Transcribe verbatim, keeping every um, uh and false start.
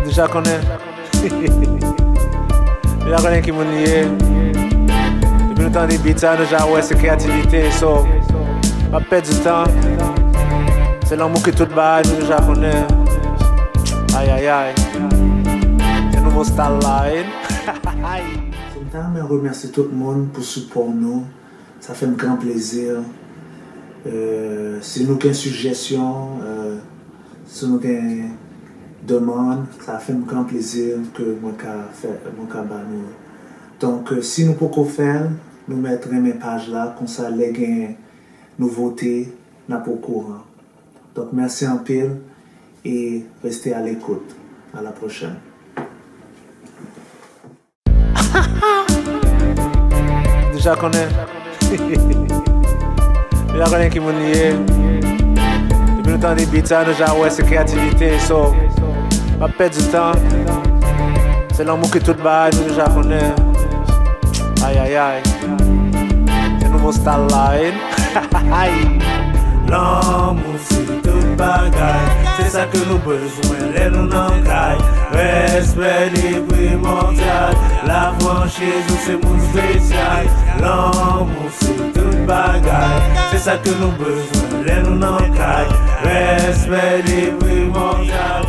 Deja konnen. Deja konnen ki moun li ye. Depi nou tande beat sa, nou ja wè se kreyativite. So, pa pèdi tan. Se lanmou ki tout bagay, nou deja konnen. Ay, ay, ay. Se nouvo style la, hein? Ay. So, m ta renmen remèsye tout moun pou sipò nou. Sa fè m gran plezi. Euh, si nou gen sijesyon, euh, si nou gen demann, sa fè m gran plezi ke mwen ka fè, mwen ka ba nou. Donk, euh, si nou poko fè l, nou mèt renmen paj la, konsa lè gen nouvote, n ap okouran. Donk, mèsi anpil e reste à l'écoute. À la prochaine. Deja konnen. Deja konnen ki moun li ye. Depi nou tande beat sa, nou ja wè se kreyativite. So, pa pèdi tan. Se lanmou ki tout bagay, nou deja konnen. Ay, ay, ay. Se nouvo style la, hein? Ay. Lanmou se tout bagay. Se sa ke nou bezwen lè nou nan kay. Respè li primòdyal. La franchiz, ou se moun espesyal. Lanmou se tout bagay. Se sa ke nou bezwen lè nou nan kay. Respè li primòdyal.